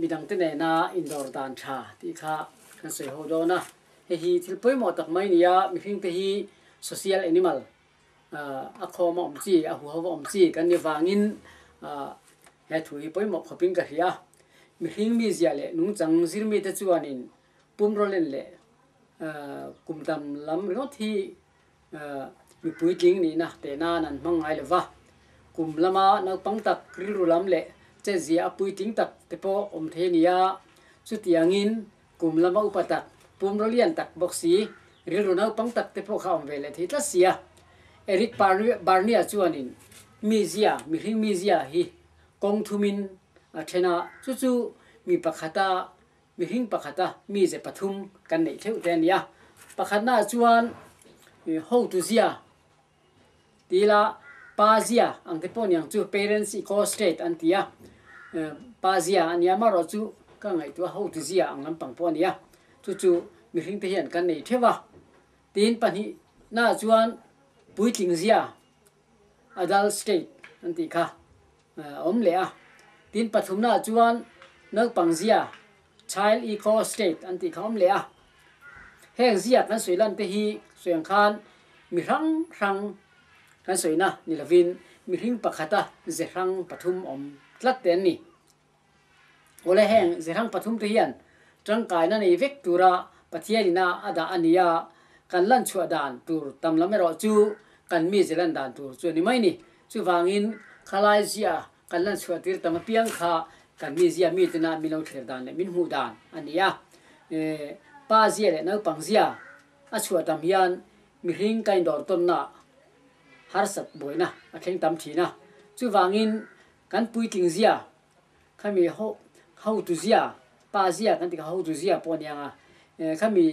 midangte nena indawr dan tha tih kha kan sawi ho dawn a. Hei hi thil pawimawh tak mai nia, mihringte hi social animal a khawm a awm chi, a huho a awm chi kan ni vangin he thu hi pawimawh khawpin ka hria. Mihring mizia leh nungchang zirmite chuanin pumrawlen leh kum tam lam ringawt hi mipui tling nihna teh nan an hmang ngai lo va. Kum lama naupang tak rilru lam leh chetzia a puitling tak te pawh awm thei a ni a, chutiangin kum lama upa tak, pumraw lian tak bawk si, rilru naupang tak te pawh kha awm ve leh thei tlat si a. Eric Barnier chuanin mizia, mihring mizia hi kawng thumin a then a, chu chu mi pakhata Mihring pakhata mize pathum kan neih theuh te a ni a. Pakhatnaah chuan hotu zia ti ila pa zia ang te pawh niang chu parents equal state an ti a. Pa zia a nia amaherawh chu ka ngaihtuah hotu zia ang lampang pawh a ni a. Chu chu mihring te hian kan nei theuh a. Tin pahnihnaah chuan puitling zia adult state an tih kha. a awm leh a. Tin pathumnaah chuan naupang zia, child eco state an tih kha a awm leh a. Heng zia kan sawi lan te hi sawi ang khan mi hrang hrang kan sawina ni lovin mihring pakhata ze hrang pathum awm tlat te an ni. Awle heng ze hrang pathum te hian tangkaina nei vek tura Pathian ina a dah a ni a, kan lan chhuah dan tur tam lam erawh chu kan mi ze lan dan tur chu a ni mai ni. Chuvangin khalai zia kan lan chhuah tir tam apiang kha kan mi zia mi tena min lo thlir dan leh min hmuh dan a ni a. Pa zia leh naupang zia a chhuah tam hian mihring ka indawr tawnna harsat buaina a thleng tam thin a. Chuvangin kan puitling zia khami ho hotu zia pa zia kan ti kha hotu zia pawh a ni ang a, khami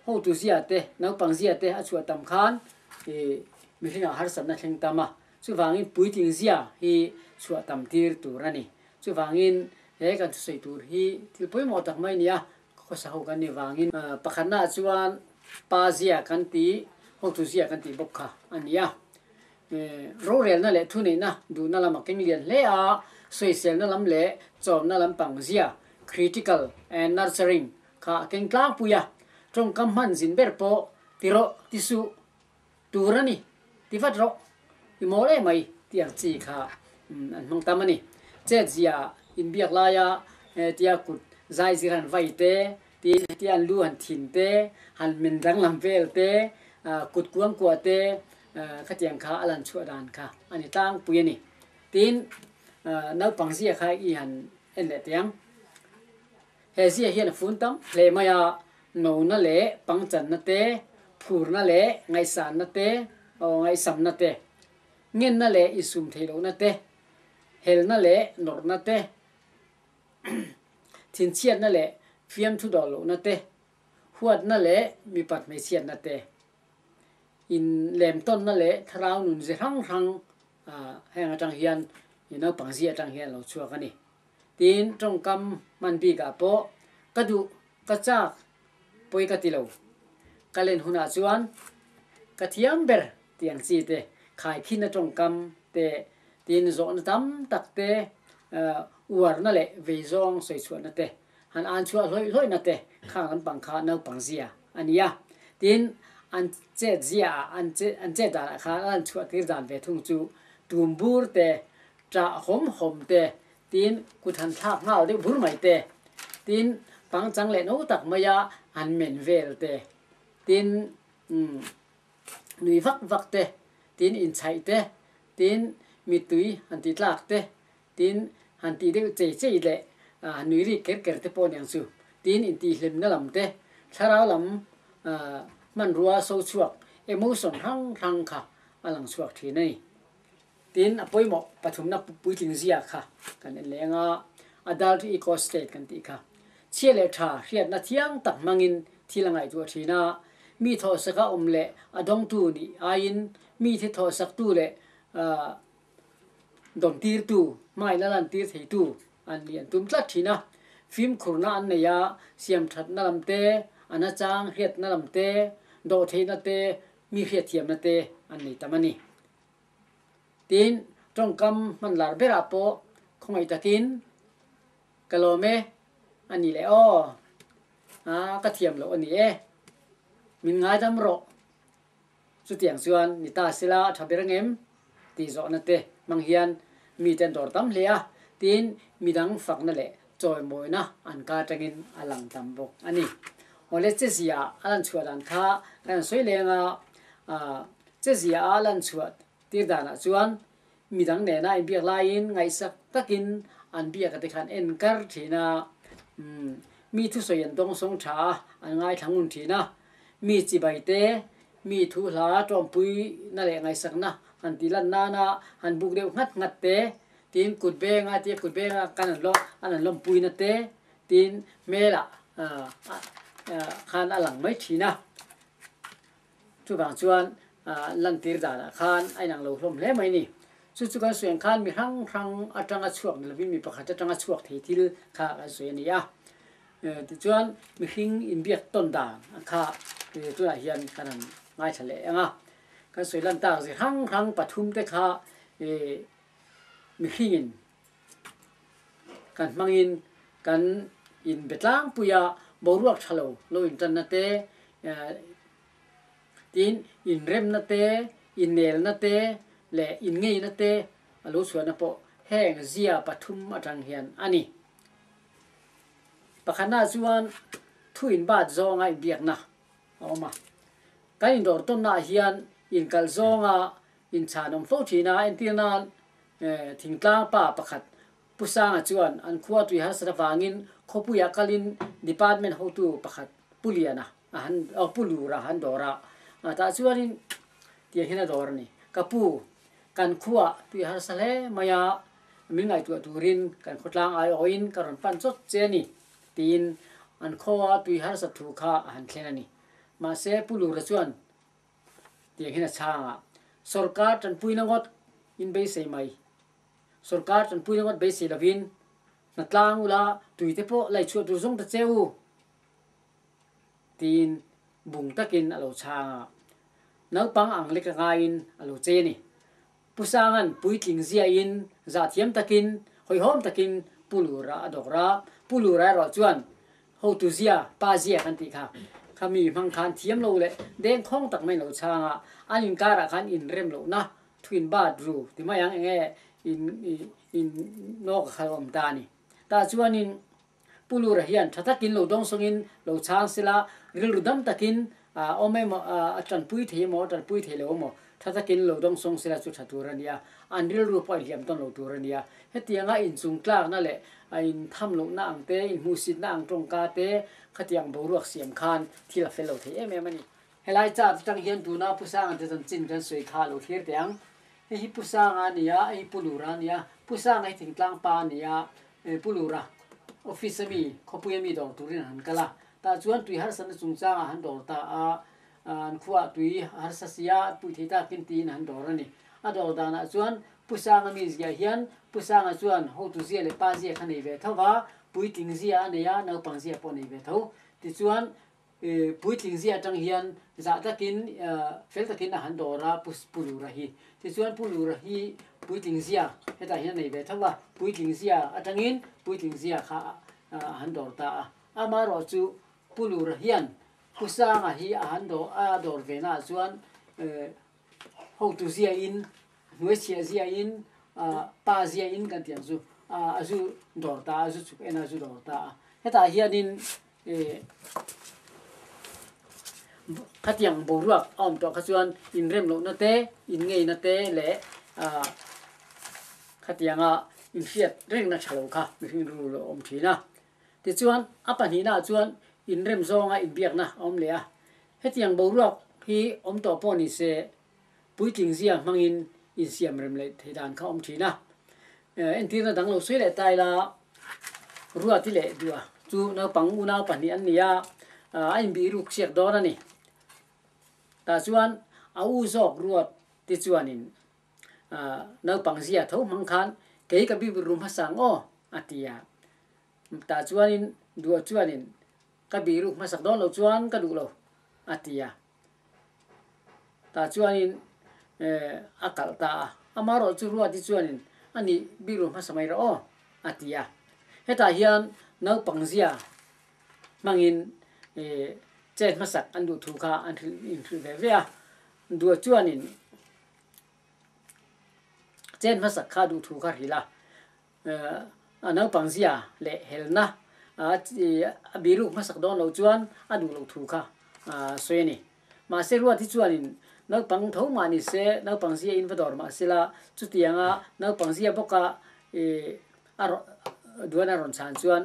hotu zia te naupang zia te a chhuah tam khan ih mihringah harsatna thleng tam a, chuvangin puitling zia hi chhuah tam tir tur a ni. Chuvangin he kan thusawi tur hi thil pawimawh tak mai a ni a, khawsa ho kan nih vangin pakhatnaah chuan pa zia kan tih hotu zia kan tih bawk kha a ni a. Rorelna leh thuneihna duhna lam a keng lian hle a, sawiselna lam leh chawmna lampang zia, critical and nurturing, kha a keng tlangpui a. Tawngkam hman zin ber pawh ti rawh, ti suh, tur a ni, ti vat rawh, i mawl em mai tih ang chi kha an hmang tam a ni. Chet zia inbiak laia hetia kut zai zir han vai te, tin hetia an lu han thin te, han men danglam vel te, kut kuang kuah te, Khatiang kha a lan chhuah dan kha a ni tlangpui a ni. Tin, naupang zia kha i han en leh teh ang. He zia hian a fun tam hle mai a, nona leh pangchanna te, phurna leh ngaihsanna te, aw ngaihsamna te, ngenna leh insum theih lohna te, helna leh nawrhna te, thinchhiatna leh fiamthu dawh lohna te, huatna leh mipat hmeichhiatna te. In lem tawnna leh thlarau nun ze hrang hrang heng atang hian naupang zia atang hian a lo chhuak a ni. Tin, tawngkam hman bikah pawh ka duh, ka chak pawi ka ti lo. Ka len hunah chuan ka thiam ber tih ang chi te, khaikhinna tawngkam te, tin zawhna tam tak te, uarna leh veizawng sawichhuahna te Han an chhuah hlawih hlawihna te khang lampang kha naupang zia a ni a. Tin, an chet zia ah, an che an chet danah khan an han chhuah tir dan ve thung chu tum bur te, ṭah hawm hawm te, tin kut han thlak nghal deuh bur mai te, tin pangchang leh no tak maia han men vel te, tin umm nui vak vak te, tin inchhaih te, tin mittui han tih tlak te, Tin, han tih deuh chei chei leh han nui rik ker ker te pawh aniang chu. Tin, intihhlimna lam te, thlarau lam hmanrua so chhuak, emotion hrang hrang kha a lang chhuak thin a ni. Tin, a pawimawh pathumna puitling zia kha kan en leh anga adult eco state kan tih kha. Chhia leh tha hriatna thiang tak hmangin thil a ngaihtuah thin a, mi thawhsaka awm leh a dawngtu nih aiin mi thi thawhsaktu leh Dawmtirtu, hmaina lantir theitu an nih an tum tlat thin a. Fimkhurna an nei a, siamthatna lam te, a nachang hriatna lam te, dawhtheihna te, mi hriatthiamna te an nei tam a ni. Tin, tawngkam hman lar berah pawh khawngaih takin ka lawm e. A ni leh aw, a ka thiam loh a ni e, min ngaidam rawh. Chutiang chuan ni ta sila a tha ber ngem? tih zawhna te hmang hian mite an dawr tam hle a, tin midang fakna leh chawimawina an ka atangin a lang tam bawk a ni. Awle chezia a lan chhuah dan kha kan han sawi leng a, chezia a lan chhuah tir danah chuan midang nena inbiak laiin ngaihsak takin an biak ate khan en kar thin a, mi thusawi an dawngsawng tha a, an ngaithla ngun thin a, mi chibai te, mi thu hla tawmpui na leh ngaihsakna han tih lan nana han buk deuh nghat nghat te, tin kut benga tia kut benga kan an lawm an an lawmpui na te, tin hmelah khan a lang mai thin a. Chuvang chuan lantir danah khan a inang lo hlawm hle mai ni. Chu chu kan sawi ang khan mi hrang hrang atanga chhuak ni lovin mi pakhat atanga chhuak thei thil kha kan sawi a ni a. Tichuan mihring inbiak tawn dan kha tunah hian kan han ngaithla leh ang a. Kan sawi lan tak zi hrang hrang pathum te kha mihringin kan hmangin kan inbe tlangpui a, boruak tha lo lo intanna te, tin inremna te, innelna te leh inngeina te a lo chhuahna pawh heng zia pathum atang hian a ni. Pakhatnaah chuan thu inbat zawnga inbiakna a awm a, kan indawr tawnnaah hian inkalh zawnga inchhan awm fo thin a, entir nan Thingtlang pa pakhat Pu Sanga chuan an khua tui harsat avangin khawpuiah kalin department hotu pakhat Pu Liana a han aw Pu Lura a han dawr a, tah chuanin tiang hian a dawr a ni. Ka pu, kan khuah tui harsa hle mai a, min ngaihtuah turin kan khawtlang aiawhin ka rawn pan chawt che a ni, tiin an khawa tui harsat thu kha a han thlen a ni. Mahse Pu Lura chuan Tiang hian a chhang a, Sorkar tanpuina ngawt in beisei mai. Sorkar tanpuina ngawt beisei lovin hnatlang ula tuite pawh laichhuah tur zawng ta che u, tiin bung takin a lo chhang a. Naupang ang lek a ngaiin a lo che a ni. Pu Sanga'n puitling ziahin zahthiam takin, hawihhawm takin Pu Lura a dawk ra. Pu Lura erawh chuan hotu zia, pa zia kan tih kha, kha mi hmang khan thiam lo leh dengkhawng tak mai lo chhang a, an inkarah khan inrem lohna thu in bat ru ti mai ang enge in in nawk a khal awm ta a ni. Tah chuanin Pu Lura hian tha takin lo dawngsawngin lo chhang sela, rilru dam takin a awm emaw, a tanpui thei emaw, a tanpui thei lo emaw, tha takin lo dawngsawng sela chu tha tur a nia, an rilru pawh a inhliam tawn lo tur a nia. Hetianga inchung tlakna leh a intham lohna ang te, inhmuhsitna ang tawngka te, khatiang boruak siam khan thil a fel lo thei em em a ni. Helai chart atang hian tuna Pu Sanga te chanchin kan sawi kha lo thlir teh ang. Hei hi Pu Sanga a ni a, hei hi Pu Lura a ni a. Pu Sanga hi thingtlang pa a ni a, Pu Lura office a mi, khawpui a mi dawr turin an han kal a. Tah chuan tui harsatna chungchangah han dawr ta a, an khuaah tui a harsa si a, a pui thei takin tiin an dawr a ni. A dawr danah chuan Pu Sanga mi ziah hian Pu Sanga chuan hotu zia leh pa zia kha nei ve tho va, puitling zia a nei a, naupang zia pawh a nei ve tho. Tichuan puitling zia atang hian zah takin fel takin a han dawr a Pu Lura hi. Tichuan Pu Lura hi puitling zia hetah hian a nei ve tho va, puitling zia atangin puitling zia kha a han dawr ta a. Amaherawh chu Pu Lura hian Pu Sanga hi a han dawr a dawr ve naah chuan hotu zia in hnuaichhiah zia in pa zia in kan tih ang chu a zu dawr ta a, a zu chhuk en a, a zu dawr ta a. Hetah hianin khatiang boruak a awm tawh kha chuan inrem lohna te, inngeina te leh khatianga inhriat rengna tha lo kha mihring rilru lo awm thin a. Tichuan a pahnihnaah chuan inrem zawnga inbiakna a awm leh a. Hetiang boruak hi awm tawh pawh ni se puitling zia hmangin insiam rem leh thei dan kha awm thin a. Entirna dang lo sawi leh ta ila, Ruati leh Dua chu naupang unau pahnih an ni a, a inbih ruk siak dawn a ni. Tah chuan a u zawk Ruati chuanin naupang zia tho hmang khan kei ka bik ru hmasa ang aw a ti a. Tah chuanin Dua chuanin ka bih ruk hmasak dawn lo chuan ka duh lo a ti a. Tah chuanin a kalh ta a, amaherawh chu Ruati chuanin a nih biru hmasa mai rawh aw a ti a. Hetah hian Naupang zia hmangin chet hmasak an duh thu kha an hrilh inhrilh ve ve a. Dua chuanin chet hmasak kha duh thu kha hrilh a. A naupang zia leh helna a biruk hmasak dawn loh chuan a duh loh thu kha sawi a ni. Mahse ruat hi chuanin naupang tho mah ni se, naupang zia in va dawr mah sela, chutianga naupang zia bawka a duan a rawn chhan chuan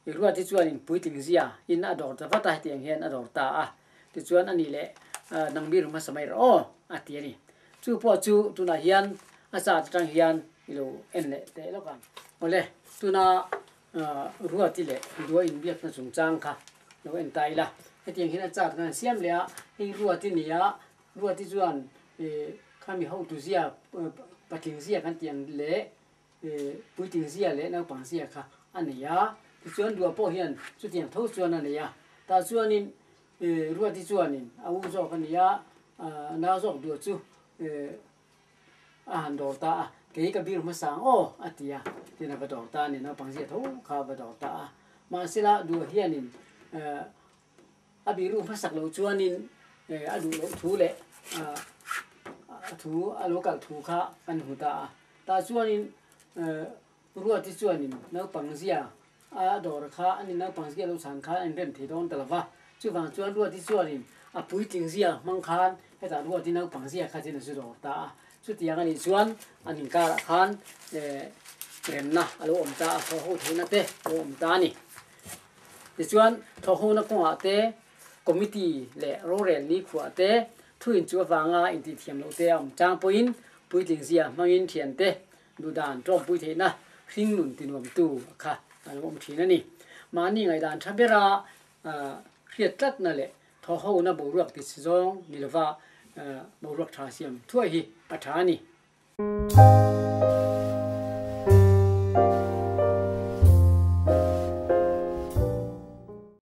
ruat hi chuanin puitling zia in a dawr ta vat a, hetiang hian a dawr ta a. Tichuan a nih leh nang bir hmasa mai rawh aw a ti a ni. Chu pawh chu tunah hian a chart atang hian i lo en leh teh lawk ang. Awle, tuna Ruati leh Dua inbiakna chungchang kha lo en ta ila. Hetiang hian a chart khan an siam leh a, hei Ruati ni a, Ruati chuan khami hotu zia, patling zia kan tih ang leh puitling zia leh naupang zia kha a nei a. Tichuan Dua pawh hian chutiang tho chuan a nei a. Tah chuanin Ruati chuanin a u zawk a ni a, a nau zawk Dua chu A han dawr ta a, kei ka bir hmasa ang aw, a ti a, tin a va dawr ta a ni, naupang zia tho kha a va dawr ta a. Mahsela duh hianin a biru hmasak loh chuanin a duh loh thu leh a thu a lo kalh thu kha kan hmu ta a. Tah chuanin Ruati chuanin naupang zia a dawr kha a ni, naupang zia lo chhan khan a inrem thei dawn ta lo va. Chuvang chuan Ruati chuanin a puitling zia hmang khan hetah Ruati naupang zia kha chin a zu dawr ta a. Chutiang a nih chuan an inkarah khan remna a lo awm ta a, thawhho theihna te a lo awm ta a ni. Tichuan thawhhona kawngah te, committee leh rorel ni khuah te, thu inchuh avanga intihthiam loh te a awm chang pawhin puitling zia hmangin thiante Duhdan tlawmpui theihna hringnun tinuamtu kha a lo awm thin a ni. Mahni ngaihdan tha bera hriat tlatna leh thawhhona boruak ti chhe zawng ni lova boruak tha siam thuai hi a tha a ni.